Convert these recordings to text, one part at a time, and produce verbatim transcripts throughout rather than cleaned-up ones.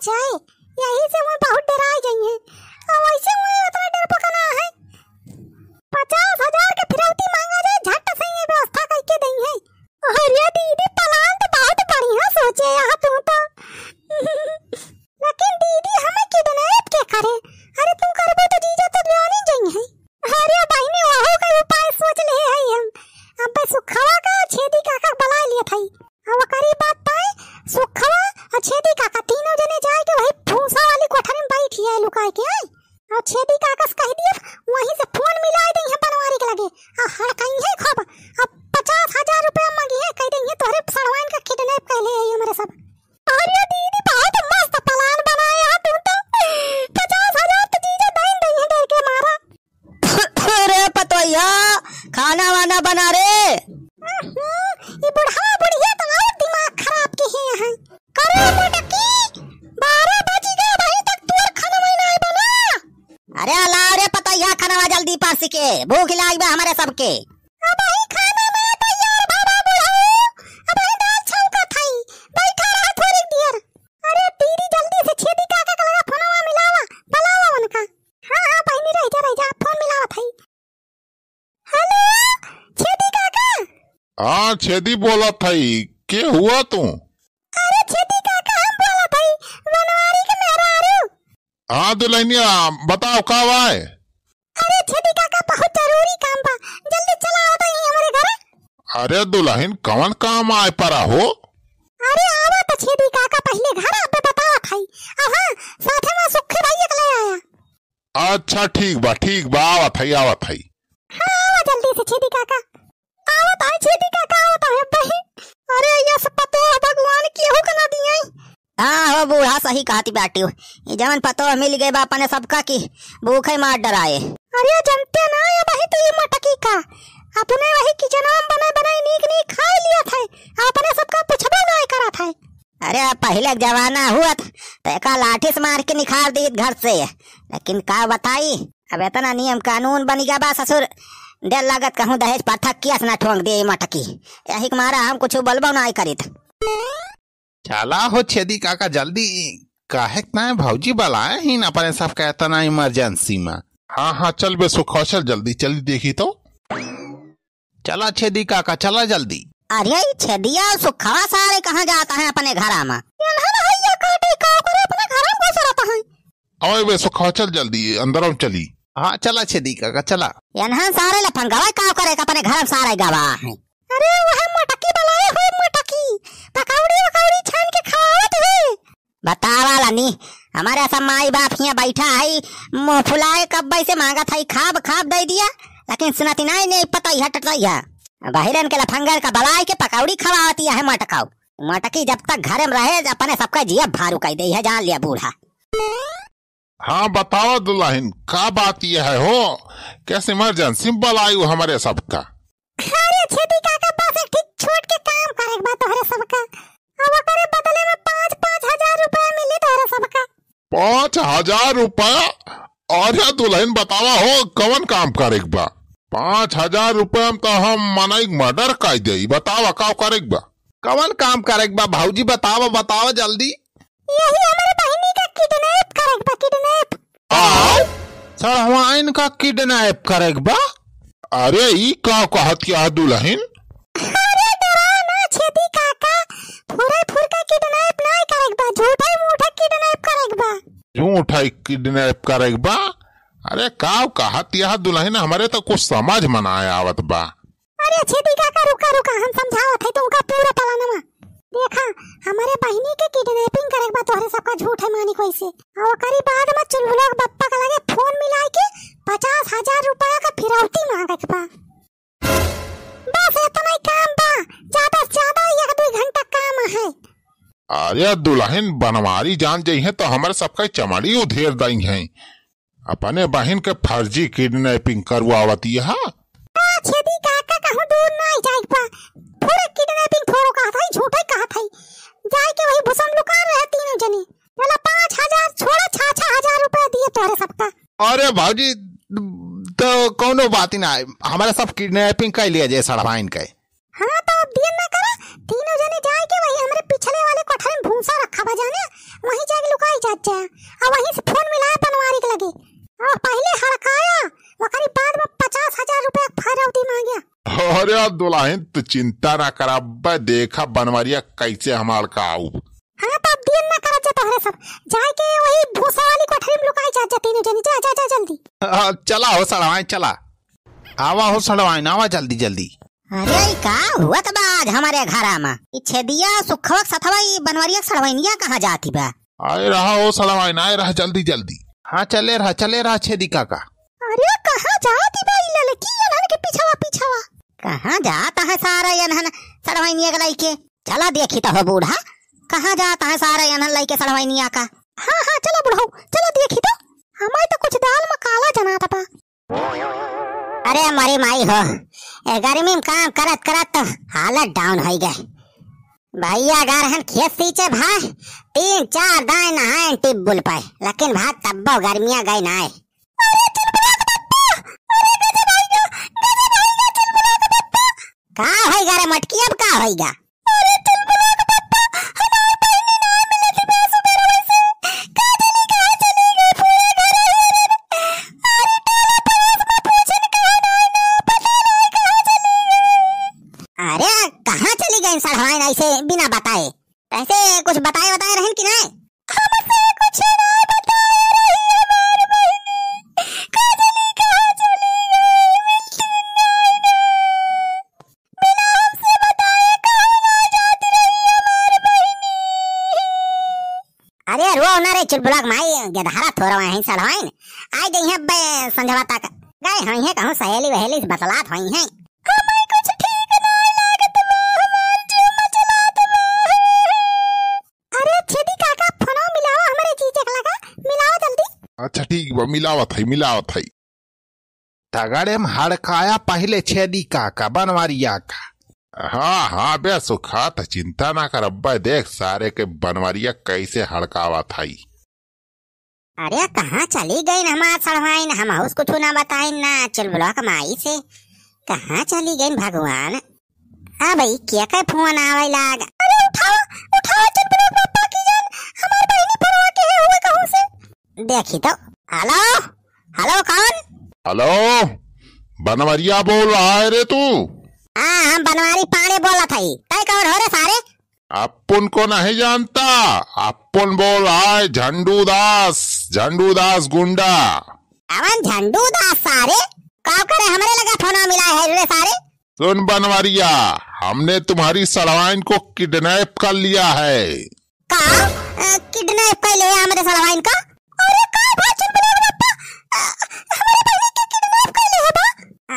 जाए, यही से वो बहुत डेराइ जइहैं। अउर वैसे वो उतना डरपोक ना है। पचास हजार के फिरौती माँगा जाए, झट से ये व्यवस्था कइके दइहैं। अरे दीदी, plan तो बहुत बढ़िया सोचे यहाँ तू तो। लेकिन दीदी, हमें kidnap के करे? अरे तू करबो तो जीजा तो जानी जइहैं। अरे बहिनी, वहू का उपाय सोच ले है हम। अब सुखवा का छेदी काका बुलाइ लिया था। अब ओकरी बात पाए, सुखवा अउर छेदी काका तीनों जने जाए के वही भूसा वाली कोठरी में बैठ जाए लुकाए के, आए। अउर छेदी काका से कहि दिया, वहीं से फोन मिलाइ दइहैं बनवारी के लगे। अउर हड़कइहैं खूब। अब पचास हजार रुपया माँगिहैं, कहि दइहैं, "तोहरे सड़वाइन का kidnap कइ ले है हमरे सब।" अरे दीदी, बहुत मस्त plan बनाए है तू तो। पचास हजार तो जीजा दइ दइहैं डर के मारा। अरे पतोहिया, खाना वाना बना रे। हम्म, ये बुढ़वा बुढ़िया तो और दिमाग खराब किहे हैं। करे मोटकी, बारह बजि गए, अबहीं तक तोर खाना नहीं बना। अरे लाव रे पतोहिया, खाना जल्दी परसि के, भूख लाग बा हमरे सबके। अबहीं खाना ना तैयार भवा बुढ़ऊ, अबहीं दाल छौंकत हई, बैठा रहा थोड़ी देर। अरे दीदी, जल्दी से छेदी काका के लगा फोनवा मिलावा, बुलावा उनका। हाँ, हाँ, बहिनी, रहि जा, रहि जा, फोन मिलावत हई। हेलो, छेदी काका। हाँ, छेदी बोलत हई, के हुआ तू? अरे छेदी काका, हम बोलत हई, बनवारी के मेहरारू। हाँ दुल्हनिया, बताओ का बाय? अरे छेदी काका, बहुत जरूरी काम बा, जल्दी चला आवत हई हमरे घरे। अरे दुल्हन, कवन काम आए परा हो? अरे आवा त छेदी काका, पहिले घर आपे बतावत हई। अब हाँ, साथे में सुखी भैया के ले आया। अच्छा, ठीक बा, ठीक बा, आवत हई, आवत हई। हाँ, आवा जल्दी से छेदी काका। आवत हई छेदी काका, आवत हई बहिन। अरे यस पतोह भगवान केहू के ना दिए। हाँ हो बूढ़ा, सही कहती बाटी हो। ये जवन पतोह मिल गए बा अपने सबका की भूखे मार डराए। अरे जनते ना ये बही तो ये मटकी का अपने वही किचनवा में बना बनाई नीक नीक खाई लिया था, अपने सबका पूछबो ना करत है। अरे, अब पहिले के जमाना हुआ त, त एका लाठी से मार के निकाल दीत घर से। लेकिन का बताई, अब इतना नियम कानून बन गया बा ससुर, डर लागत कहूँ दहेज प्रथा केस ना ठोंक दे मटकी। यही के मारा हम कुछ बोलबो ना करीत। चला हो छेदी काका जल्दी, काहे के ना भौजी बुलाए ही ना अपने सबका इतना emergency में। हाँ, हाँ, चल बे सुखवा, चल जल्दी, चल देखी तो। चला छेदी काका, चला जल्दी। अरे, ई छेदिया अउर सुखवा सारे कहाँ जात हैं अपने घरा में? एनहन हइया काटे का करे अपने घरा में घुस रहत हैं। अबे बे सुखवा, चल जल्दी, अंदर में चली। हाँ, चला छेदी काका, चला। एनहन सारे लफंगवा का करे के अपने घर में सारे गवा हैं। अरे, वह मोटकी बुलाए हो, मोटकी। पकौड़ी वकौड़ी छान के खवावत है। बतावा लानी, हमरे सब माई बाप हियाँ बैठा है, मुँह फुलाए कब्बे से माँगत है, खाब खाब दइ दिया, लेकिन सुनत नाहीं, नहीं पता ही हटत ही है। बहिरन के लफंगर का बलाए के पकौड़ी खवावत ही है मटकाऊ। मटकी जब तक घरे में रहे, अपने सबका जिया भारू कइ दे है, जान लिया बूढ़ा। हाँ बतावा दुल्हन, का बात ये है हो, कैसे emergency में बलायु हमरे सबका? अरे छेदी काका, बस एक ठीक छोट के काम करे के बा तोहरे सबका। अब ओकरे बदले में पाँच, पाँच हजार रुपया मिली तोहरे सबका। पाँच हजार रुपया? अरे दुल्हन बतावा हो, कवन काम करे के बा? पाँच हजार रुपया में तो हम मनई के murder कर देई। बतावा का करे के बा? कवन काम करे के बा भौजी? बतावा, बतावा जल्दी। यही हमरे बहिनी का kidnap करे के बा, kidnap। आय? सड़वाइन का kidnap करे के बा? अरे ई का कहत क्या है दुल्हन? अरे डरा ना छेदी काका, फुरे फुर के kidnap ना करे के बा, झूठे मूठे kidnap करे के बा। झूठे kidnap करे के बा? अरे का कहत यह दुल्हन, हमरे तो कुछ समझ में ना आवत बा। अरे छेदी काका, रुका, रुका, हम समझावत है तुमका पूरा पलानमा। देखा, हमरे बहिनी के kidnapping करे के बा तोहरे सबका झूठे मानी कोई से। और ओकरी बाद में चुलबुला के बप्पा के लगे फोन मिलाए के पचास हजार रुपया का फिरौती मांगे के बा। बस इतना ही काम बा, ज्यादा से ज्यादा एक दो घंटा काम है। अरे दुल्हन, बनवारी जान जइहैं तो हमरे सबका चमड़ी उधेर दइहैं। अपने बहिन के फर्जी kidnapping करवावत यह। आ, छेदी काका कहूँ दूर ना जाए के बा। पूरा kidnapping थोड़ो कहत है, झूठे कहत है। जाए के वही भूषण दुकान रहे तीनों जने। बोला पाँच हजार छोड़ा, छह छह हजार रुपया दिए तोहरे सबका। अरे भौजी, तो कौनो बात ही ना है, हमारा सब kidnapping कर लिया जाए सड़वाइन के। हाँ, तो अब देर ना करा, तीनों जने जाए के वही हमरे पिछले वाले कोठरी में भूसा रखा बा जाने, वहीं जाके लुकाई अच्छा, अब वहीं से फोन मिलाया बनवारी के लगे। अब पहिले हड़काया, ओकरी बाद में पचास हजार रुपया क फरौती मांग्या। अरे दुलहिन, तू चिंता ना करा, अब्बे देखा बनवरिया कैसे हम हड़काउब। हाँ, तो अब देर ना करा जा तोहरे सब, जाए के वही भूसा वाली कोठरी में लुकाई जा, जा तीनों जनी, जा, जा, जा जल्दी। आ, चला हो सड़वाइन, चला। आवा हो सड़वाइन, आवा जल्दी, जल्दी। अरे, ई का हुआ त बा आज हमरे घरा में? ई छेदिया सुखवा के सथवा ई बनवरिया के सड़वाइनिया कहाँ जाती बा? आए रहा हो सड़वाइन, आए रहा जल्दी, जल्दी। हाँ, चले रहा, चले रहा छेदी काका। अरे, कहाँ जाती बा ई ललकी एनहन के पिछवा, पिछवा? कहाँ जाता है सारा एनहन सड़वाइनिया के लइके? चला देखी तो हो बूढ़ा, कहाँ जाता है सारा एनहन लइके सड़वाइनिया का? हाँ, हाँ, चला बुढ़ऊ, चला देखी तो। हमारे तो कुछ दाल में काला जनात बा। अरे मरी माई हो, ए गर्मी में काम करत करत तो हालत down होइ गए। भइया गा रहन खेत सींचे भाई, तीन चार दाएं नहाए टिब्बुल पे, लेकिन भाई तब्बो गर्मिया गई नाए। अरे चुलबुला के पप्पा, अरे गजब आइगा, गजब आइगा चुलबुला के पप्पा। का होइगा रे मटकी, अब का होइगा? अरे चुलबुला के पप्पा, हमार बहिनी नाय मिलत बा सुबेरवे से। का जानी कहाँ चली गई, पूरा घर अहिरन। अरे टोला पड़ोस में पूछन कहाँ नाय ना, पता नाय कहाँ चली गई। अरे कहाँ चली गई सड़वाइन ऐसे बिना बताए? ऐसे कुछ बताए बताए रहन कि नाय? हमसे कुछ नाय बताए रही हमार बहिनी। का जानी कहाँ चली गई, मिलती नाय ना। बिना हमसे बताए कहाँ ना जात रही हमार बहिनी। अरे रो ना रे चुलबुला के माई, गेदहरा थोरवा है सड़वाइन। आइ गई है बे संझवा तक। गए होइहैं कहूँ सहेली वहेली से बतलात होइहैं। हमें कुछ ठीक ना लागत बा, हमार जीव मचलात बा। अरे छेदी काका, फोनवा मिलावा हमरे जीजे के लगा, मिलावा जल्दी। अच्छा ठीक बा, मिलावत है, मिलावत है। तगड़े में हड़काया पहिले छेदी काका बनवरिया का। हाँ, हाँ, बे सुखा, त चिंता ना कर, अब्बे देख सारे के बनवरिया कैसे हड़कावत हई। अरे, कहाँ चली गइन हमार सड़वाइन, हमहूँ से कुछ ना बताइन ना, चुलबुलवा के माई से। कहाँ चली गइन भगवान? अब ई के के फोन आवे लाग? अरे उठाओ, उठाओ, चुलबुलवा के पप्पा की जान, हमार बहिनी फोनवा के है हुए कहूँ से। देखी तो। हेलो, हेलो, कौन? हेलो, बनवरिया बोल रहा है रे तू? हाँ, हम बनवारी पांड़े बोलत हई। तै कौन हो रे सारे? अपन को नहीं जानता, अपन बोल रहा है झंडू दास, झंडू दास गुंडा। कौन झंडू दास सारे? का करे हमरे लगा फोन मिला है रे सारे? सुन बनवरिया, हमने तुम्हारी सड़वाइन को किडनैप कर लिया है। का? अ, किडनैप कर ले हमरे सड़वाइन का? अरे का भा चुलबुलक बप्पा? अ, हमरे बहिनी के किडनैप कर ले है बा?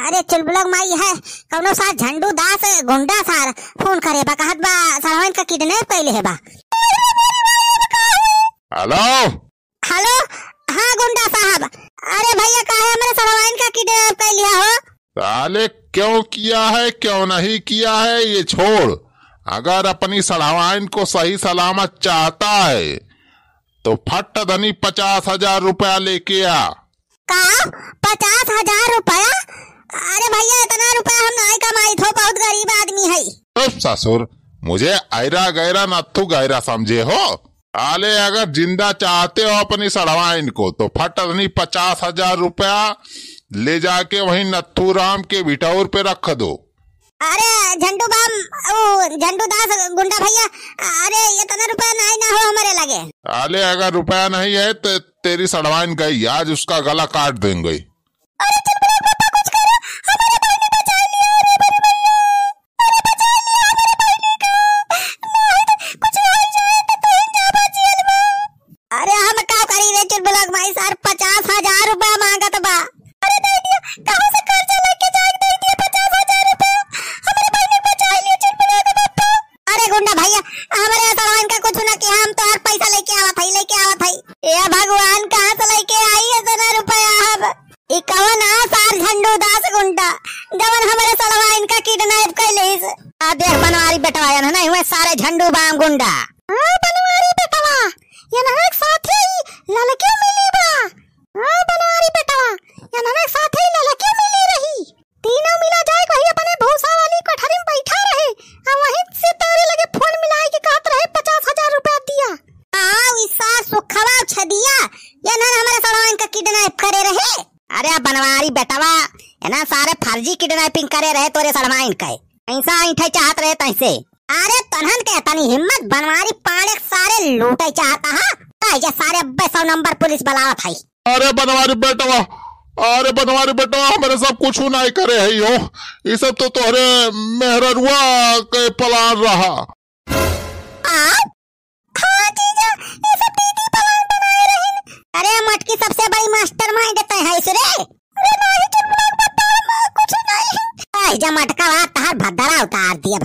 अरे चुलबुलक माई है, कौनो सार झंडू दास गुंडा सार फोन करे बा, कहत बा सड़वाइन का किडनैप कर ले है बा। हेलो। हेलो, हाँ गुंडा साहब, अरे भइया काहे हमरे सड़वाइन का किडनैप कर लिया हो? साले क्यों किया है, क्यों नहीं किया है, ये छोड़। अगर अपनी सड़वाइन को सही सलामत चाहता है तो फट दनी पचास हजार रुपया लेके आ। का? पचास हजार रुपया? अरे भइया इतना रुपया हम नाहीं कमाइत हो, बहुत गरीब आदमी है। चुप ससुर, मुझे ऐरा गैरा नत्थु गैरा समझे हो। साले अगर जिंदा चाहते हो अपनी सड़वाइन को तो फट दनी पचास हजार रुपया ले जाके वहीं नत्थूराम के बिटौर पे रख दो। अरे झंडू बाम, ओ झंडू दास गुंडा भइया, अरे इतना रुपया नाहीं ना हो हमरे लगे। साले अगर रुपया नहीं है तो तेरी सड़वाइन गई, आज उसका गला काट देंगे। अरे चुलबुलक बप्पा कुछ करो, हमरे बहिनी बचा लिया, अरे बड़ी भइया, अरे बचा लिया हमरे बहिनी का, नाहीं तो कुछ होइ जाए तो तू ही जाबा जेल में। अरे हम का करी रे चुलबुलक माई, सार पचास हजार रुपया मांगत बा। अरे दे दिया, कहाँ से कर्जा लेके जाए दे दिया पचास हजार रुपया, हमरे बहिनी बचा लिया चुलबुलक बप्पा। अरे गुंडा भइया, हमरे सड़वाइन का कुछ ना किया, हम तोहार पैसा लेके आवत हई, लेके आवत हई। ए भगवान, कहाँ से लेके आई इतना रुपया हम? ई कवन आ सार झंडू दास गुंडा, जवन हमरे सड़वाइन का किडनैप कइले हिस? आ देख बनवारी बेटवा, एनहन हुए सारे झंडू बाम गुंडा। हाँ बनवारी बेटवा, एनहन के साथे ई ललकियो मिली बा। हाँ बनवारी बेटवा, एनहन के साथे ई ललकियो मिली रही। तीनों मिला जाए वही अपने भूसा वाली कोठरी में बैठा रहे, आ वहीं से तोरे लगे फोन मिलाए के कहत रहे पचास हजार रुपया दिया। आओ ई सार पुखवा छदिया, ये ना हमरे सड़वाइन का kidnap करे रहे। अरे बनवारी बेटवा, ये ना सारे फर्जी kidnapping करे रहे तोरे सड़वाइन का। ऐसा ऐंठे चाहत रहे तैसे। अरे तनहन के तनी हिम्मत, बनवारी पाड़े के सारे लूटे चाहता है। आ, ये सारे अब्बे सौ नंबर पुलिस बुलावत है। अरे बनवारी बेटवा, अरे बनवारी बेटवा, हमरे सब कुछ नहीं करे है हो। ये सब तो तोहरे मेहररुआ के plan रहा। आ? हाँ जीजा, ये सब दीदी plan बनाए रहिन। अरे मटकी सबसे बड़ी mastermind तय है रे। अरे नहीं, चुटपुट बता, कुछ नहीं। आ, जा मटका, तहार भद्दरा उतार दिया।